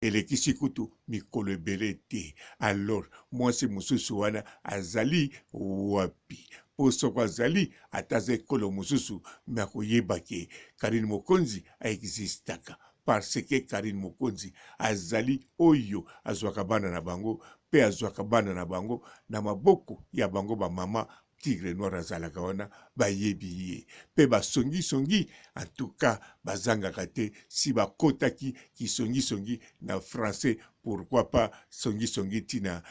Elekisi kutu mikolo ebele te. Alors mwasi mosusu wana azali wapi? Po soko azali ata aza ekolo mosusu mais akoyeba ke Carine Mokonzi a existaka parce que Carine Mokonzi azali oyo azwaka bana na bango pe azwaka bana na bango na maboko ya bango ba mama. Tigre Noir azalaka wana, bayebi ye pe ba songi songi en tout cas bazangaka te. Si bakotaki kisongi songi na français, pourquoi pas songi songi ti na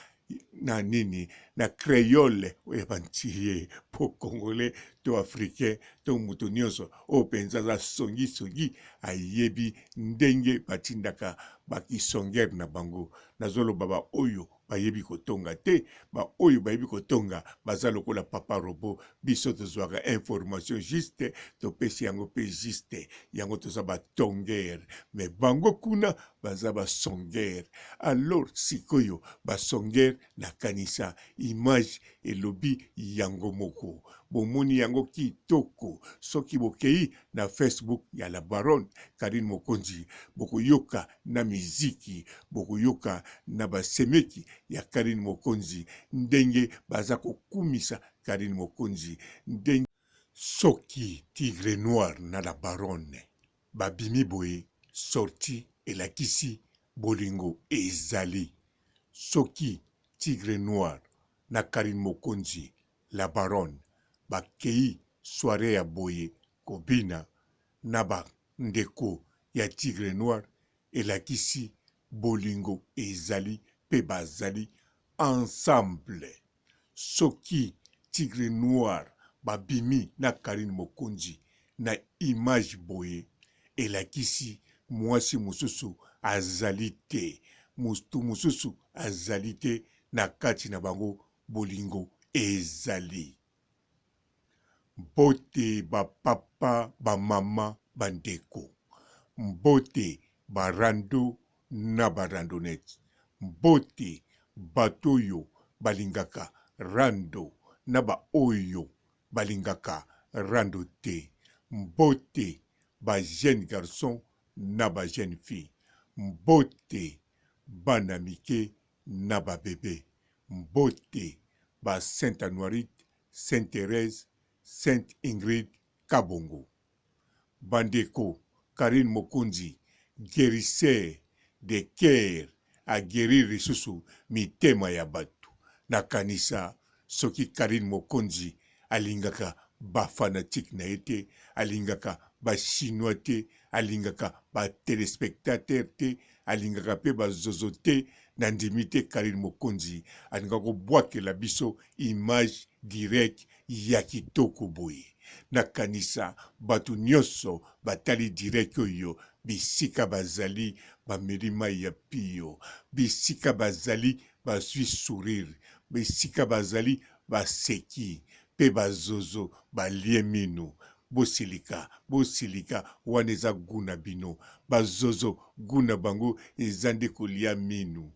na nini na creole oyo ya bantiye, po congolais to africain to moto nyonso oyo mpenza aza songi songi ayebi ndenge batindaka bakisongere na bango. Nazoloba ba oyo bayebi kotonga te, ba oyo bayebi kotonga baza lokola papa robot. Biso tozwaka information juste, topesi yango pe juste, yango toza ba tongere, mais bango kuna baza ba songere. Alors sikoyo ba songere, nakanisa image elobi yango moko, bomoni yango kitoko. Soki bokeyi na Facebook ya la baronne Carine Mokonzi, bokoyoka na miziki, bokoyoka na ba semeki ya Carine Mokonzi ndenge baza kokumisa Carine Mokonzi ndenge. Soki Tigre Noir na la baronne babimi boye, sortie elakisi bolingo ezali. Soki Tigre Noir na Carine Mokonzi la baronne bakeyi soiree ya boye kobina na ba ndeko ya Tigre Noir, elakisi bolingo ezali pe bazali ensemble. Soki Tigre Noir babimi na Carine Mokonzi na image boye, elakisi muasi mosusu azali te, mutu mosusu azali te na kati na bango, bolingo ezali. Mbote ba papa, ba mama, ba ndeko. Mbote ba rando na ba randonnettes. Mbote bato oyo balingaka rando na ba oyo balingaka rando te. Mbote ba jeunes garçons na ba jeunes filles. Mbote bana mike na ba bebe. Mbote ba Saint Anuarite, Saint Therèse, Sainte Ingrid Kabongo. Ba ndeko Carine Mokonzi guerisseur de coeur a guerir lisusu mitema ya batu. Na kanisa soki Carine Mokonzi alingaka ba fanatiques na ye te, alingaka ba chinois te, alingaka ba telespectateurs te, alingaka pe ba zozo te, na ndimi te Carine Mokonzi alingaka kobwakela biso image direct ya kitoko boye. Nakanisa bato nionso batali direct oyo bisika bazali bameli mayi ya piyo, bisika bazali bazui sourire, bisika bazali baseki pe ba zozo balie minu. Bosilika, bosilika wana eza gout na bino. Ba zozo gout na bango eza nde kolia minu.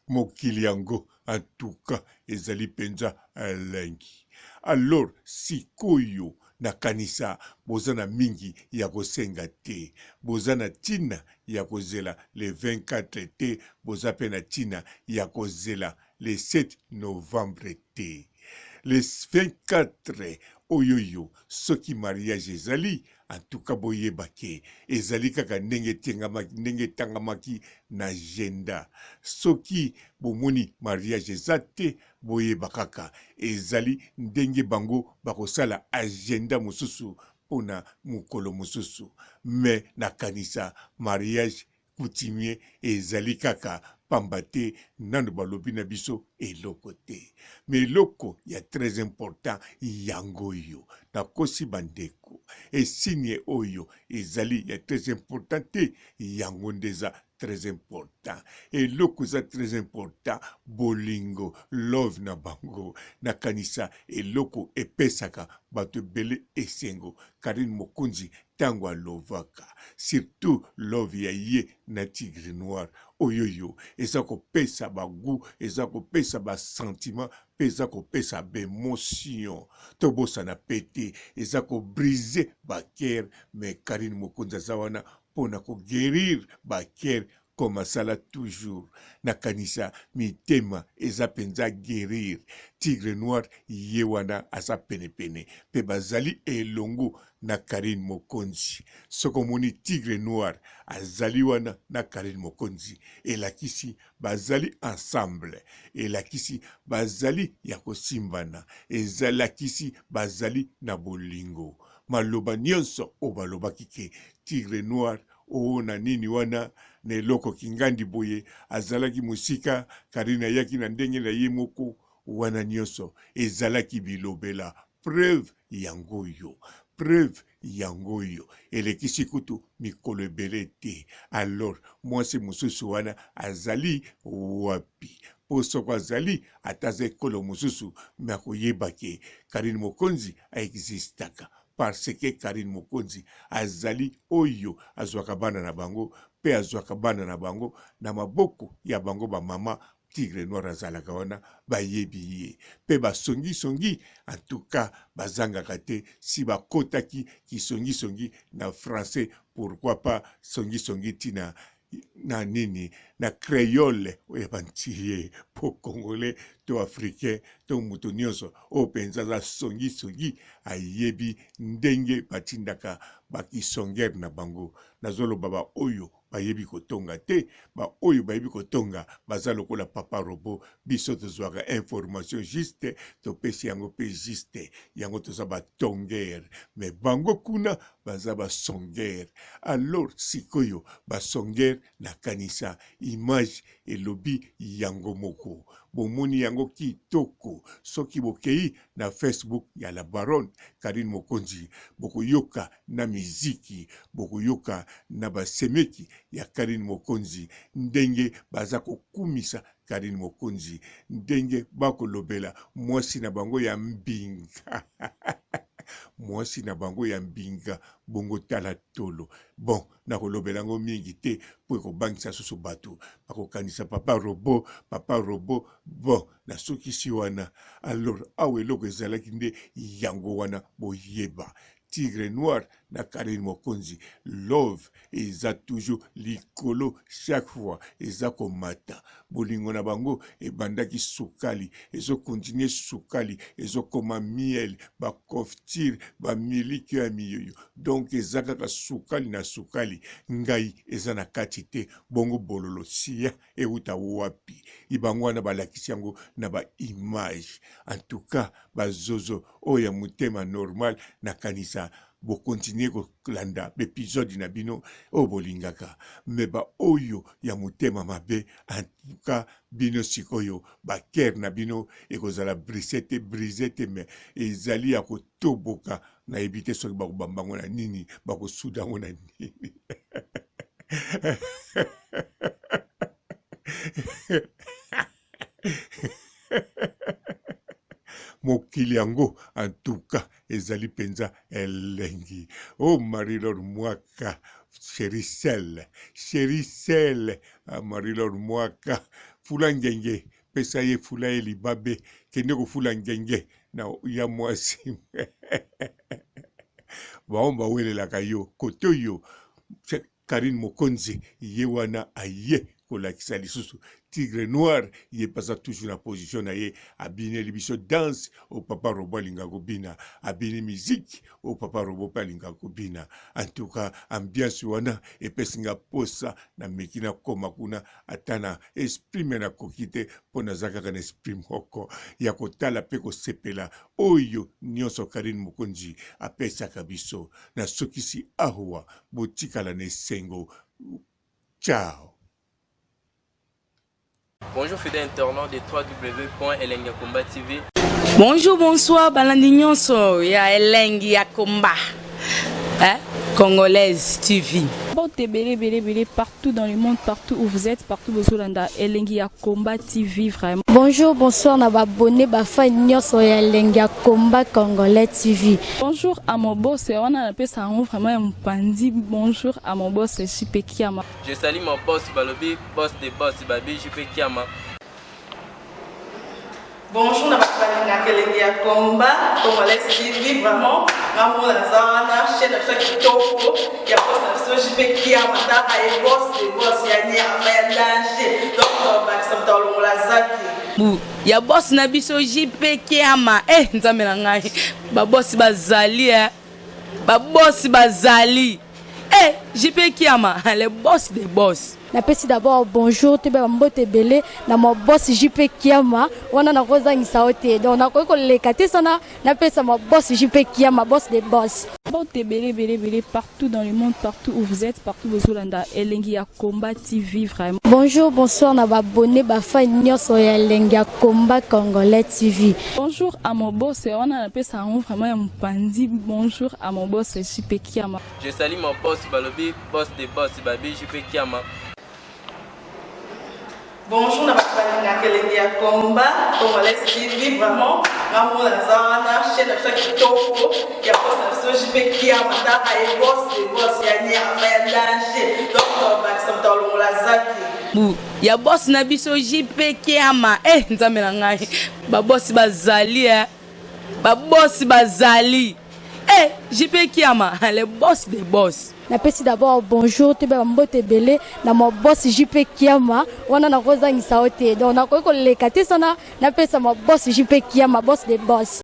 Mokili yango en tout cas ezali penza elengi. Alors sikoyo nakanisa boza na mingi ya kosenga te. Boza na tina ya kozela le 24 te, boza pe na tina ya kozela le 7 novembre te. Le 24 oyoyo soki mariage ezali, en tout cas boyeba ke ezali kaka ndenge etengamaki, ndenge etangamaki na agenda. Soki bomoni mariage eza te, boyeba kaka ezali ndenge bango bakosala agenda mosusu pona mokolo mosusu. Mais nakanisa mariage coutumier ezali kaka pamba te nanu balobi na biso eloko te. Mais eloko ya très important yango oyo nakosi ba ndeko, esigne oyo ezali ya très important te, yango nde eza très important. Eloko eza très important bolingo, love na bango. Nakanisa eloko epesaka bato ebele esengo. Carine Mokonzi tango alovaka surtout love ya ye na Tigre Noir oyoyo eza kopesa ba gout, eza kopesa ba sentiment pe eza kopesa ba emotion. Tobosana pe te eza ko briser ba coeur, mais Carine Mokonzi aza wana. mpo na ko guerir ba coeur comme asala toujours. Nakanisa mitema eza penza guerir. Tigre noir ye wana aza pene pene pe bazali elongo na Carine Mokonzi. Soki omoni Tigre noir azali wana na Carine Mokonzi elakisi bazali ensemble, elakisi bazali ya kosimbana, elakisi bazali na bolingo. Maloba nionso oyo balobaki ke Tigre noir oo na nini wana na eloko kingandi boye azalaki mosika, Carine ayaki na ndenge na ye moko, wana nionso ezalaki bilobela. Preuve yango oyo, preuve yango oyo elekisi kutu mikolo ebele te. Alors mwasi mosusu wana azali wapi? Po soko azali ata aza ekolo mosusu mais akoyeba ke Carine Mokonzi a existaka parce que Carine Mokonzi azali oyo azwaka bana na bango pe azwaka bana na bango na maboko ya bango ba mama Tigre noir azalaka wana bayebi ye pe ba songi songi en tout cas bazangaka te si bakotaki kisongi songi na français pourquoi pas songi songi ti na na nini na creole oyo ya bantiye po congolais to africain to moto nyonso oyo mpenza aza songi songi ayebi ndenge batindaka bakisongere na bango nazoloba baoyo bayebi kotonga te ba oyo bayebi kotonga baza lokola papa robot biso tozwaka information juste topesi yango pe juste yango toza ba tongere mais bango kuna baza ba songere alors sikoyo ba songere nakanisa image elobi yango moko bomoni yango kitoko soki bokei na Facebook ya la baronne Carine Mokonzi bokoyoka na miziki bokoyoka na basemeki ya Carine Mokonzi ndenge baza kokumisa Carine Mokonzi ndenge bakolobela mwasi na bango ya mbinga mwasi na bango ya mbinga bongo tala tolo bon nakolobela yango mingi te mpo ekobangisa susu bato bakokanisa papa robot papa robot bon nasukisi wana alors awa eloko ezalaki nde yango wana boyeba tigre noir na Carine Mokonzi love eza toujours likolo chaque fois eza komata bolingo na bango ebandaki sukali ezo continuer sukali ezokoma miel ba confiture ba miliki ya miyoyo donc eza kaka sukali na sukali ngai eza na kati te bongo bololo sia ewuta wapi bango wana balakisi yango na ba image en tout cas bazozo oyo ya motema normal nakanisa bokontinue kolanda baepisode na bino oyo bolingaka me baoyo ya motema mabe en tout cas bino sikoyo bakere na bino ekozala brise te brise te me ezali ya kotoboka nayebi te soki bakobamba yango na nini bakosuda yango na nini mokili yango antuka ezali mpenza elengi o oh, marilor mwaka cherisel cherisel ah, marilor mwaka fula ngenge pesa ye fula ye libabe kende kofula ngenge na ya mwasi bango bawelelaka yo kote oyo Carine Mokonzi ye wana aye kolakisa lisusu Tigre Noir ye pe aza toujours na position na ye abineli biso danse oyo papa Robot alingaka kobina abini musique oyo papa Robot pe alingaka kobina en tout cas ambiance wana epesi nga posa na meki nakoma kuna ata na esprit me nakoki te mpo naza kaka na esprit moko ya kotala pe kosepela oyo nionso Carine Mokonzi apesaka biso nasukisi awa botikala na esengo ciao. Bonjour fidèles internautes de www.elengiyakomba TV. Bonjour, bonsoir, balandi nyonso ya elengi ya komba. Hein? Congolaise TV. Mbote ebele ebele ebele partout dans le monde partout où vous êtes partout bozolanda elengi ya combat TV vraiment. Bonjour, bonsoir na ba abonné ba fan nyonso ya elengi ya combat congolais TV. Bonjour à mon boss wana napesa yango vraiment ya mopanzi bonjour à mon boss JP Kiama. Je salue mon boss balobi boss de boss babi JP Kiama. Bonjour na bato balingaka elengi ya combat congolais TV vraiment nga moko naza wana chaîne na biso ya kitoko ya boss na biso. biso JP Kiama, taka ye boss de boss ya nyama ya danger. Donc tobakisa moto alongola zaki. Bu ya boss na biso JP Kiama. Eh, Nzambe na ngai, babosi bazali, eh. Babosi bazali, eh, JP Kiama, le boss des boss. Napesi d'abord bonjour, toyeba bambote ebele na ma boss JP Kiama. Wana nakozangisa yo te, donc nakoki koleka te sana napesa ma boss JP Kiama, boss de boss. Mbote ebele ebele ebele partout dans le monde, partout où vous êtes, partout bozolanda Elengi ya Combat TV vraiment. Bonjour, bonsoir na baabonnés, bafans nyonso ya Elengi ya Combat Congolais TV. Bonjour à mon boss, wana napesa yango vraiment ya mopanzi. Bonjour à mon boss JP Kiama. Je salue mon boss, balobi boss de boss, babi JP Kiama. Bonjour na bato balingaka Elengi ya Combat Congolais TV. Vraiment, ngamona naza wana, chaîne na biso ya kitoko ya boss na biso JP Kiama, taka ye boss de boss ya nyama ya danger. Donc tobakisa moto alongola zaki. Bu ya boss na biso JP Kiama. Eh, Nzambe na ngai, babosi bazali, eh. Babosi bazali, eh, JP Kiama, le boss des boss. Napesi d'abord bonjour, toyeba bambote ebele na ma boss JP Kiama. Wana nakozangisa yo te, donc nakoki koleka te sana napesa ma boss JP Kiama, boss de boss.